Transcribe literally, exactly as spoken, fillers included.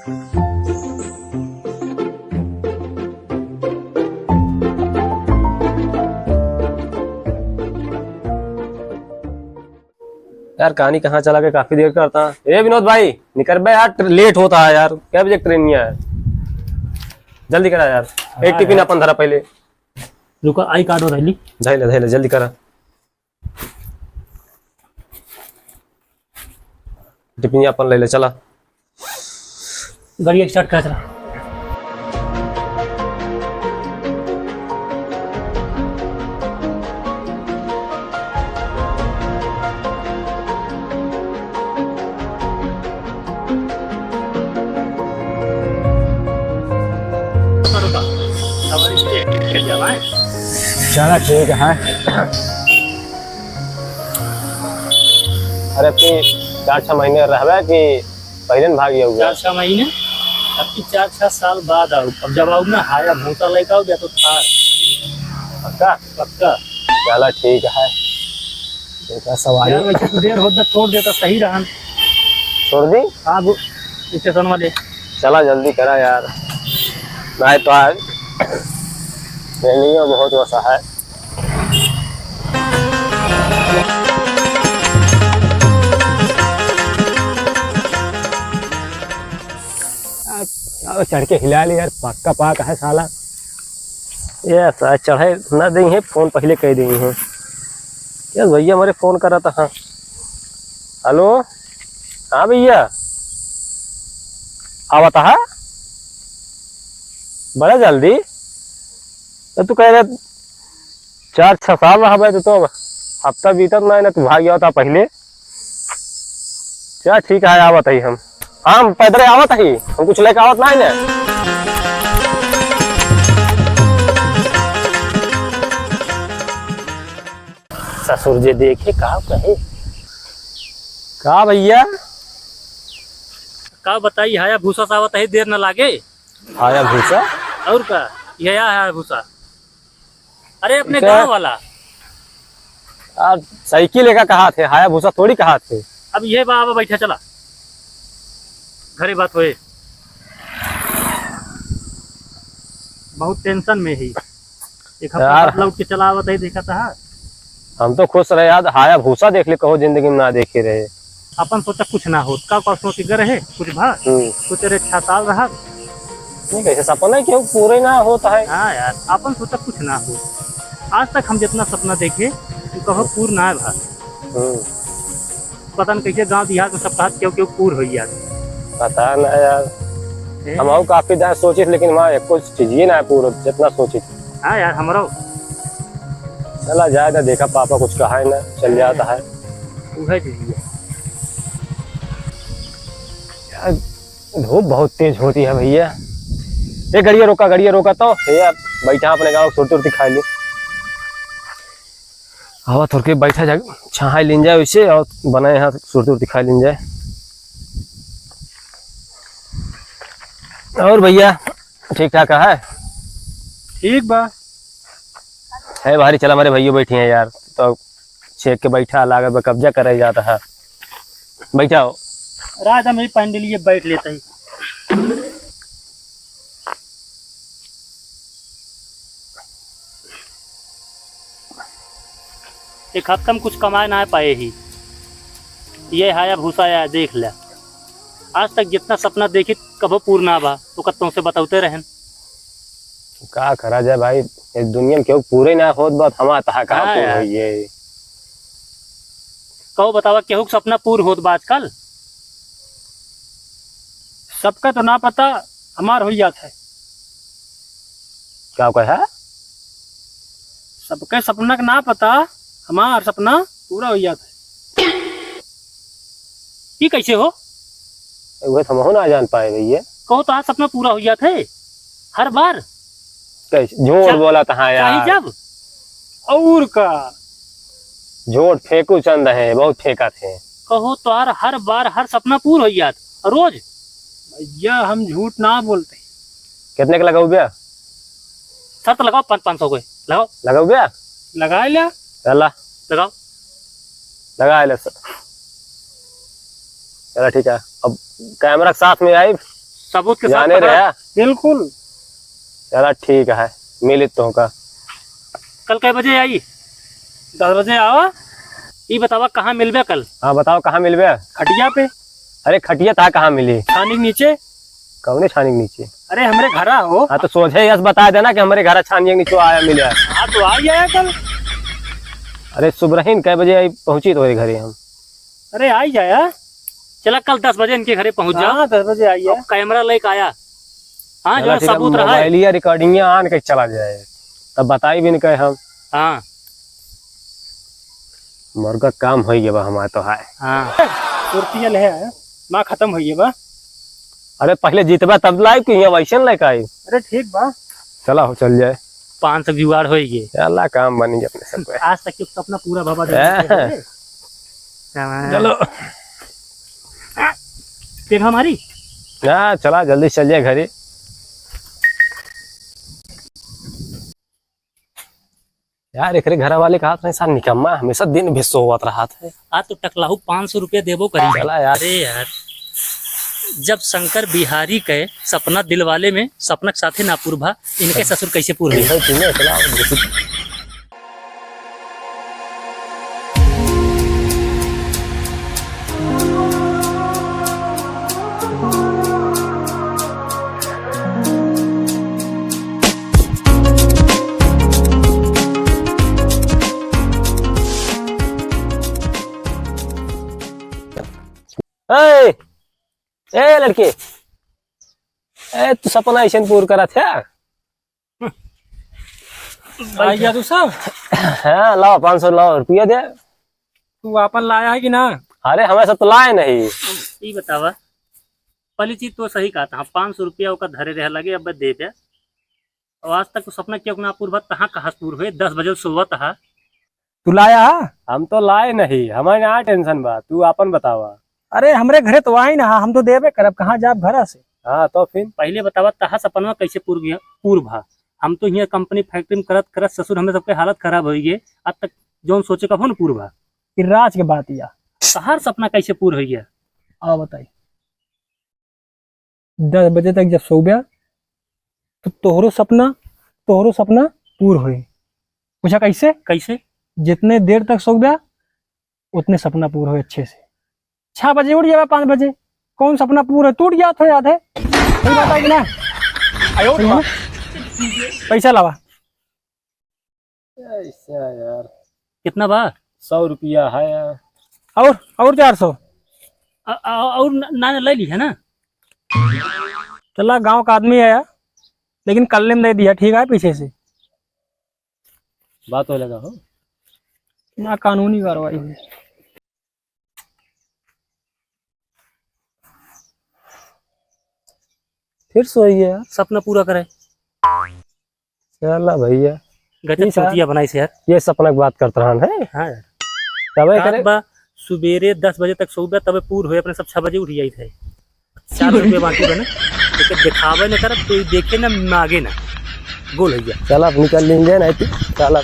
यार, कहानी कहाँ चला गया, काफी देर करता। ए विनोद भाई, निकर बे यार, लेट होता है यार, कै बजे क ट्रेन है? जल्दी करा यार, एक हाँ टिफिन यार। अपन धरा पहले। रुका, आई कार्ड और ली। धैले, धैले, जल्दी करा। टिफिन अपन ले ले, चला। गाड़ी स्टार्ट कर, चला। चला, ठीक है। अरे, तू चार छह महीने रहबे कि पहिले न भाग गया हुआ? चार छह महीने, अब की चार छह साल बाद आऊ। अब जब आऊ ना, हाया भूसा लेके आऊ, या तो थार। पक्का? पक्का। चला, ठीक है। देखा सवारी। यार, वैसे तो देर होत बा, छोड़ देता, सही रहन। छोड़ दी? हाँ, वो स्टेशन वाले। चला, जल्दी करा यार, नहीं तो आज ट्रेनिंग बहुत वसा है। अब चढ़ के हिला ले यार, पक्का पाक है साला। ये साला चढ़े ना देइहैं, फोन पहिले कइ देइहैं। यार भैया हमारे फोन करत हा। हेलो, हाँ भैया, आवत हा बड़ा जल्दी। तो तू कह रहे चार छह साल रहबे तो, तो हफ्ता बीतत ना, ना तू भाग जाता पहिले। चला ठीक है, आवत ही हम। हाँ, हम पैदल आवत ही, हम कुछ लेके आवत ना है ना। ससुर जे देखे का कहे। का भैया? का बताई, हाया भूसा से आवत ही, देर न लागे। हाया भूसा? और का, यह हाया भूसा। अरे, अपने का? गाँव वाला। यार, साइकिल एका कहा थे, हाया भूसा थोड़ी कहा थे। अब ये बाबा बैठा, चला, घरे बात होए। बहुत टेंशन में ही। एक हफ्ता यार। बाद लौट के चला आवत ही, देखा था। हम तो खुश रहे यार, हाया भूसा देख ले, कहो जिंदगी में ना देखे रहे। अपन सोचा कुछ ना होत, का, का सोच के रहे, कुछ भा? हम्म। सोचे रहे, छह साल रहा। नहीं, कैसे सपना क्यों पूरे ना होता है? हाँ यार, अपन सोचा कुछ ना होत। आज तक हम जितना सपना देखे, वो कहो पूर्ण ना भा। हम्म। पता न कैसे गांव देहात में सब कहत क्यों, क्यों पूर होई यार। पता ना यार। ए? हम और काफी दाएं सोचित, लेकिन वहाँ एक कुछ चीज ही ना पूर होत, जितना सोचित। हाँ यार, हमरो। चला जाए तो देखा, पापा कुछ कहा है ना, चल जाता है। उहे चीज है। यार, धूप बहुत तेज होती है भैया। ए, गड़िया रोका, गड़िया रोका तो। ए यार, बैठा अपने गाँव, सुरती उरती खा ली। हवा थोड़के बैठा जाए, छाहा लीन जाए वैसे, और बनाए यहाँ सुरती उरती खा लीन जाए। और भैया, ठीक ठाक है? ठीक बा। है भारी, चला, हमारे भैया बैठे हैं यार, तो छेक के बैठा, लागत बा कब्जा करे जाता है। बैठा हो। राजा, मेरी पैंडल ये बैठ लेता ही। एक हफ्ता में कुछ कमाए ना पाए ही। ये हाया भूसा या देख ले। आज तक जितना सपना देखी, कबो पूर ना भा, तो कत्तों से बतौते रहन। का करा जाए भाई, इस दुनिया में केहू पूरे ना होत, बात हमार तहा का हाँ पूर यार। होई है। कहो बतावा, केहू के सपना पूर होत बा आजकल? सबका तो ना पता, हमार होई जात है। का कहा? सबके सपना के ना पता, हमार सपना पूरा होई जात है। ई कैसे हो? उहे तो हमहू ना जान पाए भैया। कहो, तोहार सपना पूरा हो जात है हर बार। कैसे? झूठ चाह-, बोला तहाँ यार। चाही जब। और का? झूठ फेंकू चंद है, बहुत फेंका थे। कहो, तोहार हर बार हर सपना पूर हो जात, रोज। भैया, हम झूठ ना बोलते। कितने का लगाऊ बे? शर्त लगाओ, पाँच, पाँच सौ के। लगाओ। लगाओ भैया? लगा ले। चला। लगाओ। लगा ले सर। चला ठीक है। अब कैमरा के साथ में आई। सबूत के साथ जाने पकड़ा। रहे? बिल्कुल। चला ठीक है, मिली तोहका। कल कै बजे आई? दस बजे आवा। ई बतावा कहाँ मिलबे कल? हाँ बताओ कहाँ मिलबे? खटिया पे। अरे खटिया तोहा कहाँ मिली? छानी के नीचे। कौने छानी के नीचे? अरे हमरे घरा हो। हाँ तो सोझे यस बता देना कि हमरे घरा छानिया के नीचे आया मिला। हाँ तो आ जाया कल। अरे सुबरहिन कै बजे आई पहुँची तोहरे घरे हम? अरे आई जाया। चला कल दस बजे इनके घरे पहुँच जा। हाँ दस बजे आई है। और कैमरा लेके आया। हाँ चला जो ठीक है, सबूत रहा है। मोबाइलिया रिकॉर्डिंगिया आन के चला जाए, तब बताई भी नहीं कहे हम। हाँ। मुर्गा काम होई गया बा हमार तो हाय। हाँ। कुर्तिया ले आया, ना खत्म होई गया बा। अरे पहले जीतबा तब लाइब कि यहाँ वैसे न लेके आई। अरे ठीक बा। चला हो चल जाए। पाँच सौ जुगाड़ होई गए। चला काम बन गया अपने सब पे। आज तक के सपना पूरा बाबा दे हैं? देते हैं। हाँ। चलो। तेल हमारी? हाँ चला जल्दी चल जाए घरे। यार एकरे घर वाले कहत रहे सार निकम्मा हमेशा दिन भी सोवत रहत है। आज तो टकलाहू पाँच सौ रुपया देबो करी। चला यार। अरे यार, जब शंकर बिहारी के सपना दिलवाले में सपना के साथे ना पूर भा, इनके ससुर कैसे पूर होई? देखो तूने इतना ए, ए लड़के, ए तू सपना ऐसे पूर करत है? आ गया तू सब? हाँ, लाओ पाँच सौ लाओ, रुपया दे। तू आपन लाया है कि ना? अरे हमें सब तो लाए नहीं। ई बतावा, पहली चीज तो सही कहा था, पाँच सौ रुपया ओका धरे रहे लगे, अब दे दे। और आज तक तो सपना क्यों ना पूर भा, तहाँ कहाँ से पूर हुए, दस बजे सोवत हा। तू लाया हा? हम तो लाए नहीं, हमारे ना टेंशन बा, तू आपन बतावा। अरे हमरे घरे तो आई ना, हम तो देबे करब, कहाँ जाब घरा से। हाँ तो फिर? पहले बतावा तहा सपनवा कैसे पूर गया, पूर भा? हम तो हियाँ कंपनी फैक्ट्री में करत करत ससुर हमें सबके हालत खराब होई गए, आज तक जौन सोचे का हो न पूर भा। फिर राज के बात या। तहार सपना कैसे पूर होई गया? आओ बताई। दस बजे तक जब सोब्या, तो तोहरो सपना, तोहरो सपना पूर होई। पूछा कैसे? कैसे? जितने देर तक सोब्या, उतने सपना पूर होई अच्छे से। छह बजे उठ जावा, पाँच बजे, कौन सपना पूर है? टूट गया तो याद है, सही बात है कि ना? आयो सही है ना? पैसा लावा। ऐसा यार। कितना बा? सौ रुपया है यार। और, और चार सौ। अ-, अ-, और न-, ना, ना, ले ली है ना? चला, गांव का आदमी है यार, लेकिन कल्ले में दे दिया, ठीक है, पीछे से। बात हो लगा हो। ना कानूनी कार्रवाई हुई। फिर सोई गया। सपना पूरा करे। चला भैया। गजब ये सार-, चूतिया बनाई से यार। ये सपना की बात करत रहन है। हाँ यार। तबे रात करे। बा, सुबेरे दस बजे तक सोबे, तबे पूर होए, अपने सब छह बजे उठ जाई थे। चार सौ रुपये बाकी बा ना, एके देखावे न करब, कोई देखे ना, मागे ना। गोल हो गया। चला, अब निकल लेंगे, नहीं तो चला।